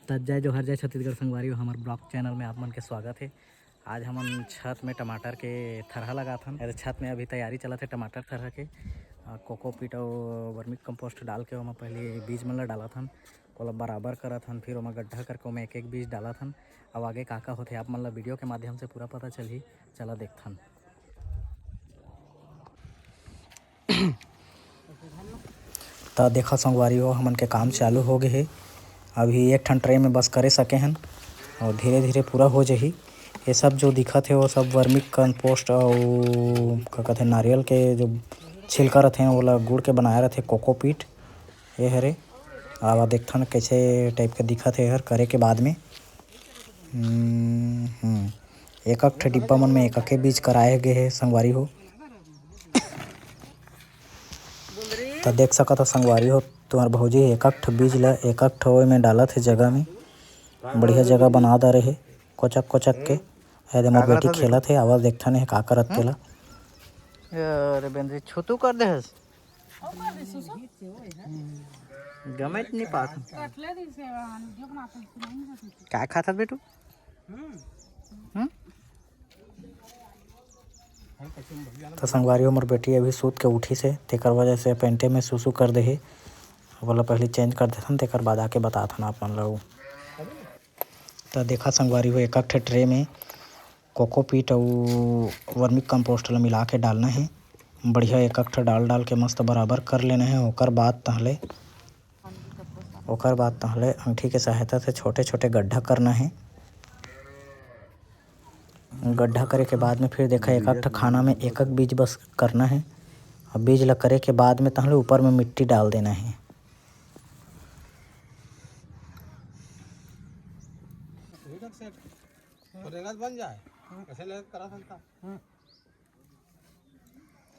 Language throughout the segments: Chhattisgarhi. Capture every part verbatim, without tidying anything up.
त जय जोहार, जय छत्तीसगढ़ संगवारी हो, हमर ब्लॉग चैनल में आप मन के स्वागत हे। आज हमन छत में टमाटर के थरहा लगाथन। अरे, छत में अभी तैयारी चलत हे टमाटर थरहा के। अ, कोकोपीट अउ वर्मी कंपोस्ट डाल के ओमा पहले बीज मन ल डालत हन, ओला बराबर करत हन, फिर ओमा गड्ढा करके ओमा एक-एक बीज डालत हन। अब आगे का-का होथे, आप मन ल वीडियो के माध्यम से पूरा पता चलही। चला देखथन। त देखा संगवारी हो, हमन के काम चालू हो गे हे। अभी एक ठन ट्रे में बस करे सके हन अउ धीरे-धीरे पूरा हो जही। ये सब जो दिखत हे, वो सब वर्मी कंपोस्ट अउ का कथे, नारियल के जो छिलका रथे, ओला गुड़ के बनाए रथे कोकोपीट। ये हरे, आवा देखथन कैसे टाइप के दिखत हे हर करे के बाद में। हम्म, हम्म। एक-एक ठे डिब्बा मन में एक-एक बीज कराए गे हे संगवारी हो। त देख सकत ह संगवारी हो, तुम्हर भौजी एक-एक ठे बीज ल एक-एक ठे ओय में डालत हे जगह में। बढ़िया जगह बना डारे हे, कोचक कोचक के। एदे मोर बेटी खेलत हे, आवाज देखथन हे का करत तेला। अरे बेंदरी, छुतू कर दे हस। गमे त नहीं पात। का खात हस बेटू? हम्म? त संगवारी हो, मोर बेटी अभी सूत के उठिस हे, तेकर वजह से पैंटे में सुसु कर दे हे। अब ओला पहले चेंज कर देथन, तेकर बाद आके बतात हन आप मन ला उ। त देखा संगवारी हो, एक-एक ठे ट्रे में कोकोपीट अउ वर्मी कंपोस्ट ला मिला के डालना हे। बढ़िया एक-एक ठे डाल-डाल के मस्त बराबर कर लेना हे। ओकर बाद तहले, ओकर बाद तहले अंगठी के सहायता से छोटे-छोटे गड्ढा करना हे। गड्ढा करे के बाद में फिर देखा, एक-एक ठे खाना में एक-एक बीज बस करना हे। अब बीज ला करे के बाद में तहले ऊपर में मिट्टी डाल देना हे। बन जाए, ऐसे ले करा सकता।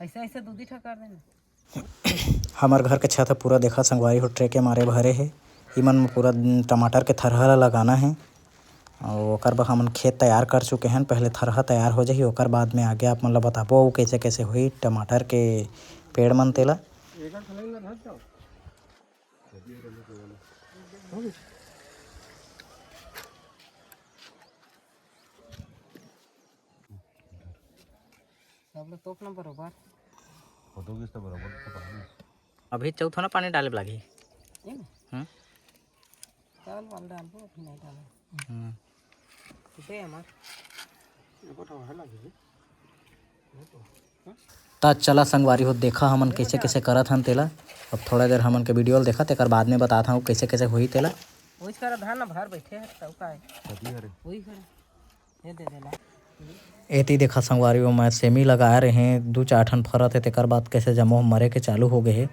ऐसे, ऐसे दूधी ठा कर देना। हमर घर के छत ह पूरा देखा संगवारी हो, ट्रे के मारे भरे हे। इमन म पूरा टमाटर के थरहा ला लगाना हे। अउ ओकर बर हमन खेत तैयार कर चुके हन। पहले थरहा तैयार हो जाही, ओकर बाद में आगे आप मन ला बताबो अउ कैसे कैसे होही टमाटर के पेड़ मन तेला। सब ल तोप न बरोबर। फोटो खींच त बरोबर तो पानी। अभी चौथा ना पानी डाले लागही। ये ना? हम्म। चावल वाल डालबो, अभी नहीं डालो। हम्म। ठीक है हमार। एगो ठो है ना दीदी। त चला संगवारी हो, देखा हमन कैसे कैसे करत हन तेला। अब थोड़ा देर हमन के वीडियो ल देखा, तेकर बाद में बतात हूँ कैसे कैसे होही तेला। वही करा धान भर बैठे है, तब का है? सही हरे। वही हरे। ये दे देला। एती देखा संगवारी हो, मैं सेमी लगाए रहे, दू चार ठन फरत हे, तेकर बाद कैसे जम्मो मरे के चालू हो गए हे।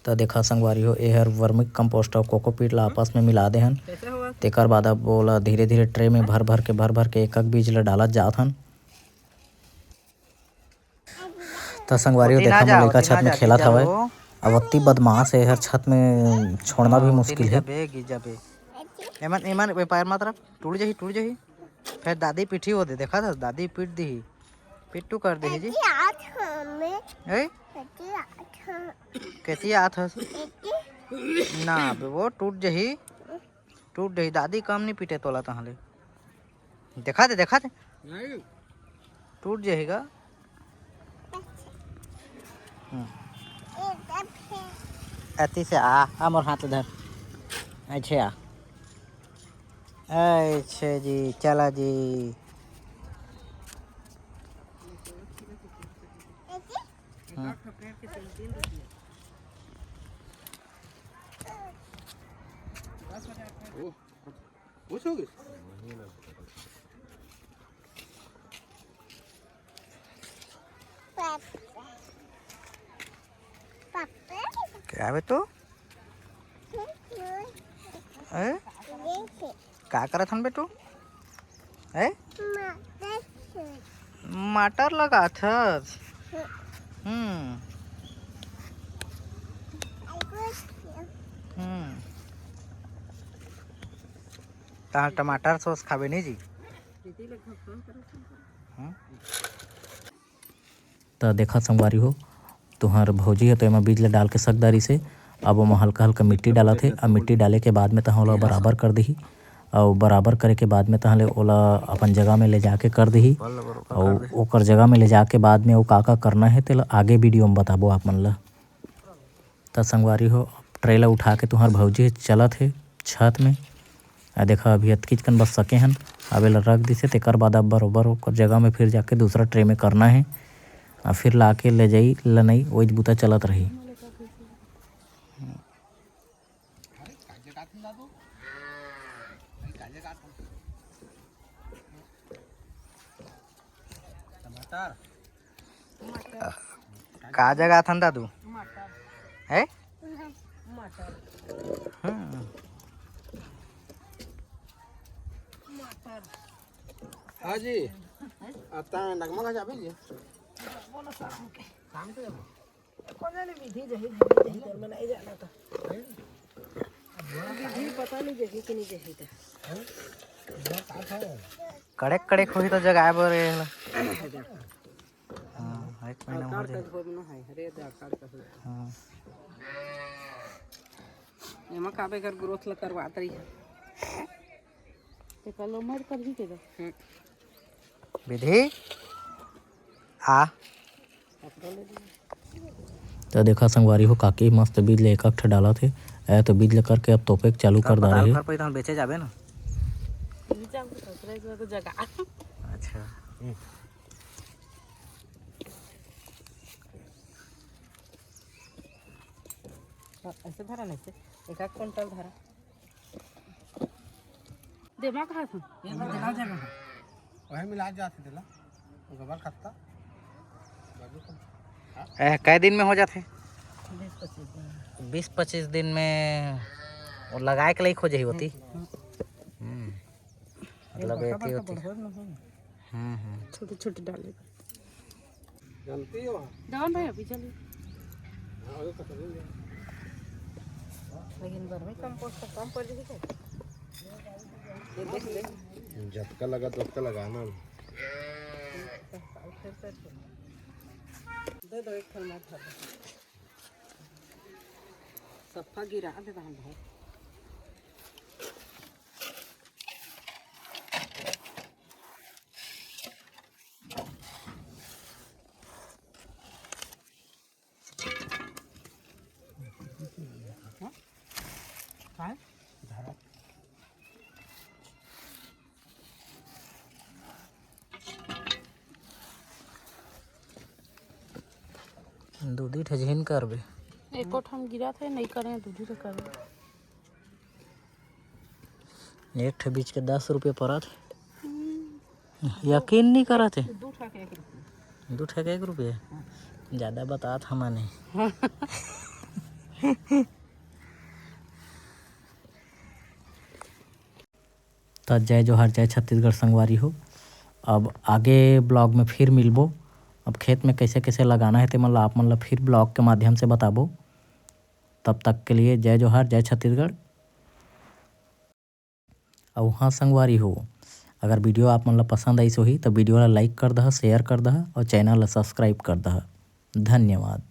त देखा संगवारी हो, एहर वर्मी कंपोस्ट अउ कोकोपीट ला आपस में मिला दे हन। कैसे हुआ? तेकर बाद अब ओला धीरे धीरे ट्रे में भर भर के, भर भर के एक एक बीज ला डालत जात हन। त संगवारी हो, ओती ना देखा, जा, मोर लइका ओती छत ना में जा, खेलत गिर हवय। जाबे। अब अति बदमाश हे, एहर छत में छोड़ना भी हाँ, ओती मुश्किल नहीं हे। जाबे, गिर जाबे। एमन, एमन, ए पैर मत रख, टूट जाही, टूट जाही। फिर दादी पीठी हो दे, देखा था, दादी पीट दी, पिट्टू कर दे जी। कैसे आत हमें? ए? कैसे आत हमें? कैसे आत हस? कैसे? ना, बे, वो टूट जाही। टूट जाही, दादी कम नहीं पीटे तोला तहले। देखा दे, देखा दे। नहीं। टूट जाही गा। हम्म। अति से आ, आ मोर हाथ धर। अच्छे आ। अच्छे जी, चला जी। हम्म। क्या बे तू? ए? का करत हन बे तू? ए? मटर लगाथस? हम्म। हम्म। तहां टमाटर सॉस खाबे नहीं जी? हम्म। त देखा संगवारी हो, तुहर भौजी ह तो एमा बीज ल डाल के सक डारिस हे। अब ओमा हल्का हल्का मिट्टी डालत हे। अब मिट्टी डाले के बाद में तहाँ ओला बराबर कर दिही, अउ बराबर करे के बाद में तहाँ ले ओला अपन जगह में ले जाके कर दिही, अउ ओकर जगह में ले जाके बाद में वो का का करना है तेला आगे वीडियो में बताबो आप मन ला। त संगवारी हो, ट्रे ला उठा के तुंहर भौजी चलत हे छत में। आ देखा, अभी अतकीच कन बस सके हन, अब एला रख दिसे, तेकर बाद अब बरोबर ओकर जगह में फिर जाके दूसरा ट्रे में करना हे, आ फिर ला के ले जाई लनई, वही बुता चलत रही। का जगाथन दादू? है? हम्म। हाँ जी। आता नगमा का जाबे जी। शाम के जाबे। कोन जाने विधि जही, विधि जही, तेन मन आई जाना था। विधि पता नहीं जही कि नहीं जही था। कड़ेक कड़ेक होही तो जगाए बर एला। हाँ, एक महीना हो जाए। हाँ। एमा का बेगर ग्रोथ ल करवात रही है। ते कल उमर कर भी के दो। विधि? हाँ। त देखा संगवारी हो, काकी मस्त बीज ले एक एक ठा डालत हे। ए तो बीज ले करके अब तोपे के चालू कर डारे हे। बेचे जाबे ना। अच्छा। हाँ, ऐसे धरा नहीं से, एक आध कुंटल धरा। देमा कहा था? ये तो देना जगह है। वही मिला जाते देला। गोबर खत्ता। ए, कै दिन में हो जाथे? बीस पच्चीस दिन में वो लगाए के लायक हो जाही होती। हम्म। मतलब एक ही होती। हम्म, हम्म। छोटे छोटे डाले। जानती हो? जवान भाई अभी चलिए। लेकिन वर्मी कंपोस्ट तो कम पड़ रही है। ये देख ले। जतका लगा, ततका लगाना। दे दो एक ठन मार खा दो। सफा गिरा दे रहा भाई। दूधी ठे झिन करबे। एको ठन गिरा थे, नहीं करे, दूधी ठे करबे। एक ठे बीज के दस रुपये परत हे। हम्म। यकीन नहीं करत हे। दू ठा के एक रुपये। दू ठा के एक रुपये? हाँ। ज़्यादा बतात हमा नहीं। त जय जोहार, जय छत्तीसगढ़ संगवारी हो। अब आगे ब्लॉग में फिर मिलबो। अब खेत में कैसे कैसे लगाना है, ते मन ला आप मन ला फिर ब्लॉग के माध्यम से बताबो। तब तक के लिए जय जोहार, जय छत्तीसगढ़। अउ हाँ संगवारी हो, अगर वीडियो आप मन ला पसंद आइस होही, त वीडियो ला लाइक कर दह, शेयर कर दह अउ चैनल ला सब्सक्राइब कर दह। धन्यवाद।